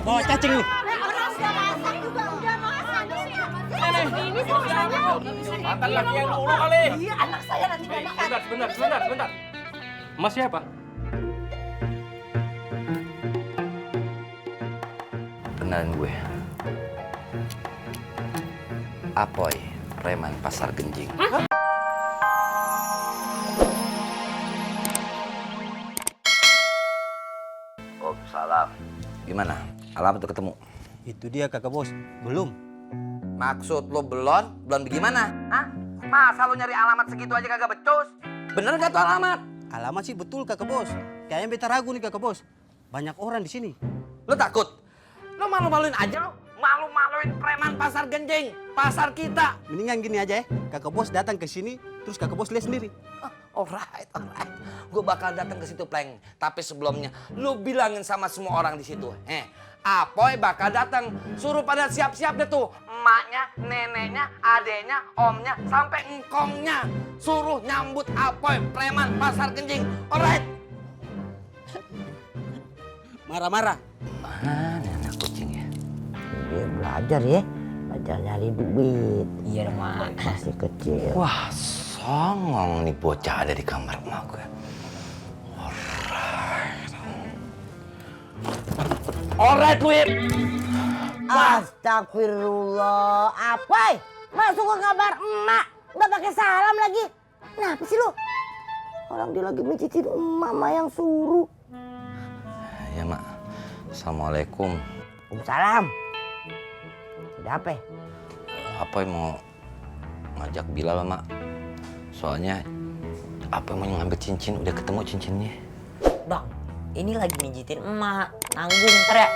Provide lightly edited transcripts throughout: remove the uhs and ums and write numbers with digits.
bawa cacing nih. Orang udah masak juga, udah masak. Ini suasananya. Makan lagi yang dulu kali. Iya, anak saya nanti gak makan. Sebentar. Mas siapa? Kenalin gue. Apoy, preman pasar genjing. Oh, salam. Gimana? Alamat tuh ketemu? Itu dia kakak bos. Belum. Maksud lo belum? Belum gimana? Hah? Masa lo nyari alamat segitu aja kagak becus? Bener gak tuh alamat? Alamat sih betul kakak bos. Kayaknya beta ragu nih kakak bos. Banyak orang di sini. Lo takut? Lo malu-maluin aja lo. Malu-maluin preman pasar genjing. Pasar kita. Mendingan gini aja ya. Kakak bos datang ke sini, terus kakak bos lihat sendiri. Alright. Gue bakal datang ke situ, Pleng. Tapi sebelumnya, lu bilangin sama semua orang di situ. Apoy bakal datang. Suruh pada siap-siap deh tuh. Emaknya, neneknya, adeknya, omnya, sampai engkongnya. Suruh nyambut Apoy, preman pasar genjing. Alright. Marah-marah. Mana anak kucingnya? Dia belajar ya, belajar nyari duit. Iya, Mak. Masih kecil. Wah, songong nih bocah ada di kamar emak gue. Alright, Wip. Astagfirullah, apa? Masuk ke kamar emak, udah pakai salam lagi. Kenapa sih lu? Orang dia lagi mencicit mama yang suruh. Ya, Mak. Assalamualaikum. Salam. Udah apa? Apoy mau ngajak Bilal, Mak. Soalnya Apoy mau ngambil cincin, udah ketemu cincinnya. Bang, ini lagi mijitin emak. Nanggung ntar ya.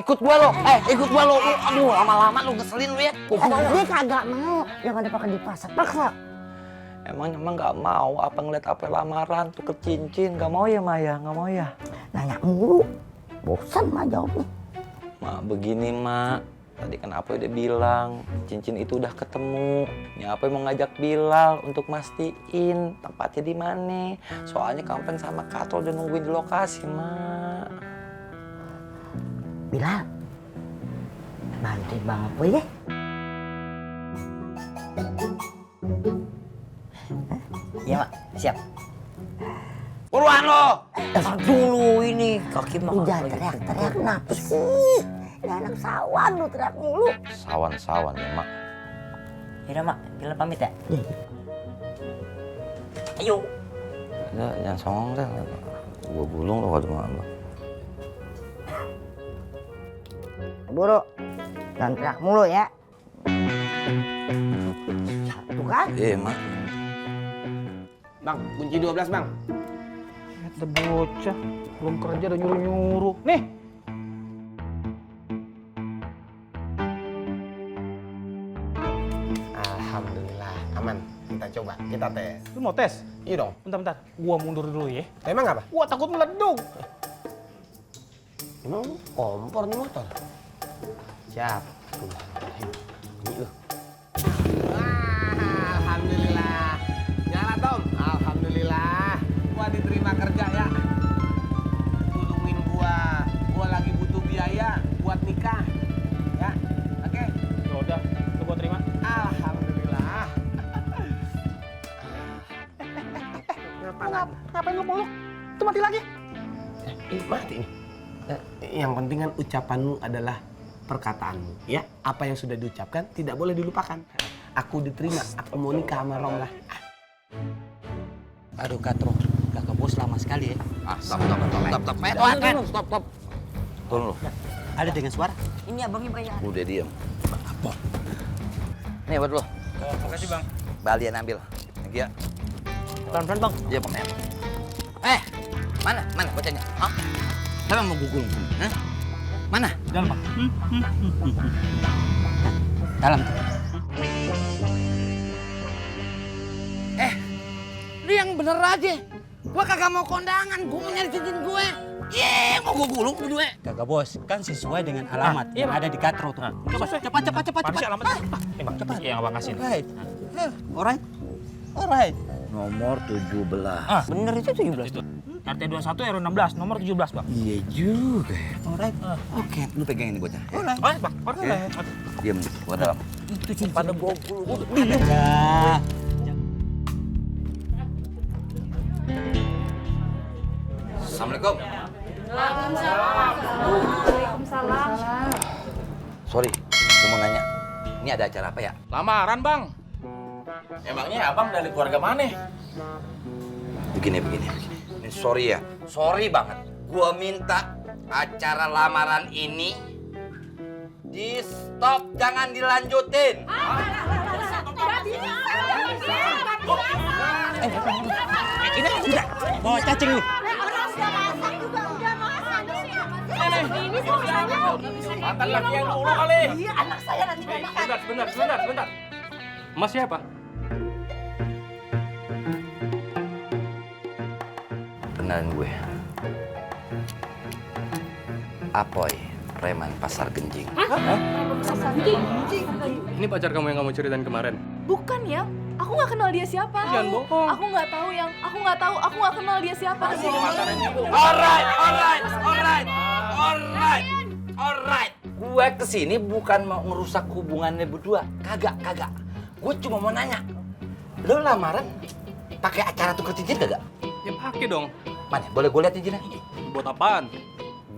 Ikut gua lo, ikut gua lo. Aduh, lama-lama lu ngeselin lu ya. Dia kagak mau, yang ada pakai dipaksa-paksa. Emang nggak mau apa ngeliat Apoy lamaran tuh ke cincin? Nggak mau ya, Maya? Nggak mau ya? Nanya mulu, bosan mah jawabnya. Mak, begini, Mak. Tadi kan Apoy udah bilang, cincin itu udah ketemu. Ini Apoy mau ngajak Bilal untuk mastiin tempatnya di mana. Soalnya Kampen sama Katro udah nungguin di lokasi, Mak. Bilal, bantuin Bang Apoy ya. Iya, Mak. Siap. Buruan lo! Ntar dulu ini. Kaki mah. Udah teriak-teriak kenapa sih? Ini anak sawan lu teriak mulu. Sawan-sawan ya, Mak. Yaudah, Mak. Bila pamit ya. Ayo. Ya, jangan songong dah. Gua gulung lo kalau sama lo. Buru, jangan teriak mulu ya. Satu kan? Iya, Mak. Bang, kunci 12, Bang. Ada bocah, belum kerja udah nyuruh-nyuruh. Nih. Alhamdulillah, aman. Kita coba, kita tes. Lu mau tes? Iya dong. Bentar. Gua mundur dulu ya. Emang apa? Gua takut meleduk. Emang kompor nih motor. Siap. Ini lu. Alhamdulillah. Nyala, Tom. Alhamdulillah. Gua diterima kerja ya. Tolongin gua lagi butuh biaya buat nikah. Ya, oke. Ya udah, lu gua terima. Alhamdulillah. Ngapain lu muluk? Itu mati lagi. Mati nih. Yang penting kan ucapanmu adalah perkataanmu, ya. Apa yang sudah diucapkan tidak boleh dilupakan. Aku diterima, aku mau nikah sama Romlah. Aduh Katro, kakak bos lama sekali ya. Stop. Turun lo. Ada dengan suara? Ini abangnya bayar. Udah diem. Apa? Nih buat lo. Oh, makasih bang. Balian ambil. Lagi ya. Pelan-pelan, Bang. Iya, Pak. Mana bocahnya? Hah? Siapa mau gugul? Hah? Mana? Dalam bang. Dalam tuh. Lu yang bener aja. Gua kagak mau kondangan, gua mau nyari cincin gue. Mau gua gulung berdua. Kakak bos, kan sesuai dengan alamat yang ada di Katro tuh. Coba cepat. Mana sih alamatnya? Nih bang, cepat. Yang abang kasih. Alright. Alright. Nomor 17. Bener itu 17. Itu. RT 21 RW 16 nomor 17 bang. Iya juga. Alright. Oke, lu pegang ini bocah. Ya. Alright bang. Alright. Diam, gua dalam. Itu cincin. Pada bokul. Ya. Assalamualaikum. Sorry, gua mau nanya. Ini ada acara apa ya? Lamaran bang. Emangnya abang dari keluarga mana? Begini. Ini sorry ya. Sorry banget. Gua minta acara lamaran ini di stop, jangan dilanjutin. Ini sudah bawa cacing nih. Orang sudah masak juga udah masak. Ini suasana. Makan lagi yang dulu kali. Iya, anak saya nanti mau makan. Bentar. Mas siapa? Kenalin gue. Apoy, preman pasar Genjing. Ini pacar kamu yang kamu ceritain kemarin? Bukan ya. Aku nggak kenal dia siapa. Jangan bohong. Aku nggak kenal dia siapa. Alright. Gue kesini bukan mau ngerusak hubungannya berdua. Kagak. Gue cuma mau nanya. Lo lamaran pakai acara tuker cincin kagak? Ya pakai dong. Mana? Boleh gue lihat cincinnya? Buat apaan?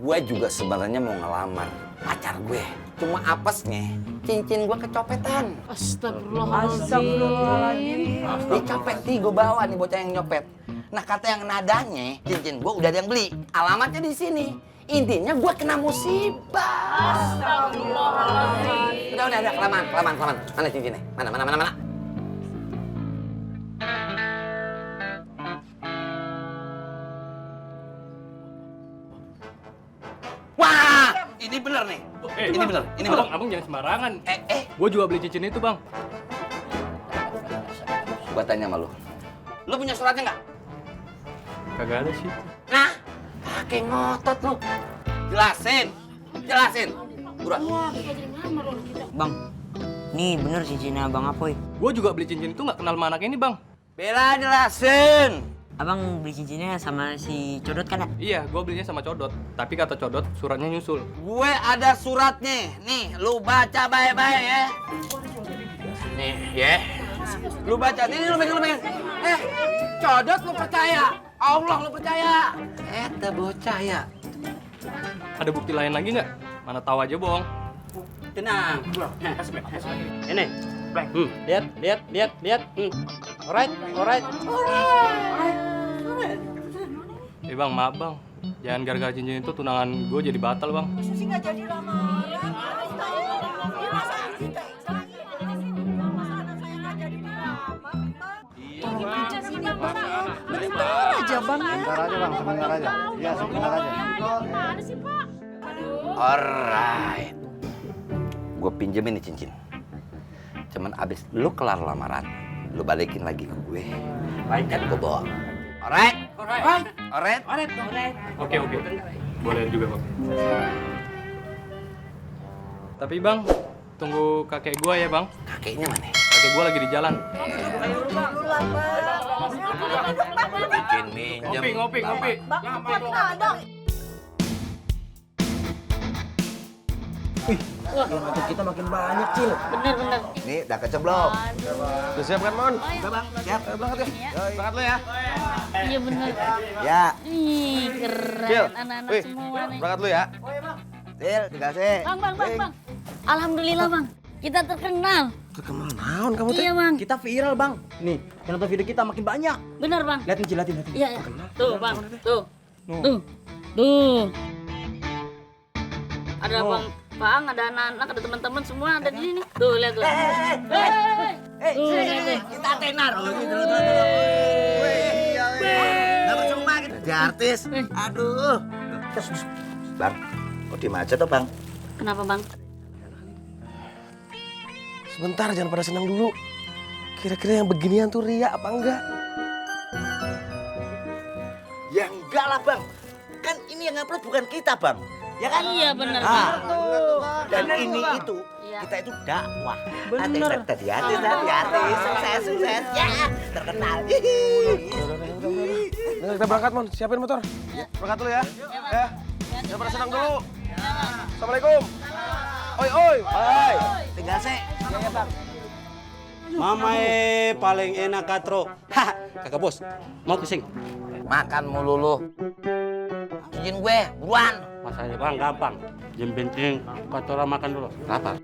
Gue juga sebenarnya mau ngelamar pacar gue. Cuma apesnya cincin gue kecopetan. Astagfirullahaladzim. Dicopet nih, gue bawa nih bocah yang nyopet. Nah kata yang nadanya cincin gue udah ada yang beli. Alamatnya di sini. Intinya gue kena musibah. Astagfirullahaladzim. Udah kelamaan. Mana cincinnya? Mana? Wah, ini bener nih. Ini bener. Abang jangan sembarangan. Gue juga beli cincin itu, Bang. Gua tanya sama lu. Lu punya suratnya nggak? Kagak ada sih. Nah, pakai ngotot lu. Jelasin. Buruan. Bang, nih bener cincinnya Bang Apoy. Gue juga beli cincin itu nggak kenal sama anak ini, Bang. Bella, jelasin. Abang beli cincinnya sama si Codot kan ya? Iya, gue belinya sama Codot. Tapi kata Codot, suratnya nyusul. Gue ada suratnya. Nih, lu baca baik-baik ya. Nih, ya. Lu baca. Nih, lu pegang. Codot lu percaya. Allah lu percaya. Bocah ya. Ada bukti lain lagi nggak? Mana tahu aja, bohong. Tenang. Ini. Lihat. Alright. Bang, maaf bang. Jangan gara-gara cincin itu tunangan gue jadi batal, Bang. Susi nggak jadi lamaran. Sebentar aja. Iya, sebentar aja. Alright. Gue pinjemin nih cincin. Cuman abis lu kelar lamaran, lu balikin lagi ke gue. Baik kan gue bawa. Alright. Oke. Boleh juga, Bang. Tapi Bang, tunggu kakek gue ya, Bang. Kakeknya mana? Kakek gue lagi di jalan. Bikin minjem. Ngopi. Kita makin banyak, Cil. Bener. Nih, udah kecep belum? Udah siap kan, Mon? Udah, Bang. Siap. Berangkat ya. Berangkat lu ya. Iya bener. Ya. Ih, keren anak-anak semua nih. Berangkat lu ya. Til, dikasih. Bang. Alhamdulillah, Bang. Kita terkenal. Terkenal naon kamu teh? Iya, Bang. Kita viral, Bang. Nih, yang nonton video kita makin banyak. Bener, Bang. Lihatin, Cil. Iya. Tuh, Bang. Tuh. Ada Bang Pang, ada anak-anak, ada teman-teman semua ada di sini. Tuh, lihat tuh. Kita tenar. Dapat cuma gitu. Jadi artis. Aduh. Bang, kok diem aja tuh, Bang? Kenapa, Bang? Sebentar, jangan pada senang dulu. Kira-kira yang beginian tuh ria apa enggak? Ya enggak lah, Bang. Kan ini yang upload bukan kita, Bang. Ya kan? Iya, bener. Dan ini itu, Iya. kita itu dakwah. Bener. Tadi artis, sukses. Ya, terkenal. Tinggal kita berangkat, Mon. Siapin motor. Berangkat dulu ya. Ya. Jangan pada senang dulu. Assalamualaikum. Oi, oi. Hai, tinggal se. Ya, ya, Bang. Mama paling enak katro. Hah, kakak bos, mau pusing. Makan mulu lu. Cincin gue, buruan. Masalahnya bang gampang. Yang penting kotoran makan dulu. Lapar.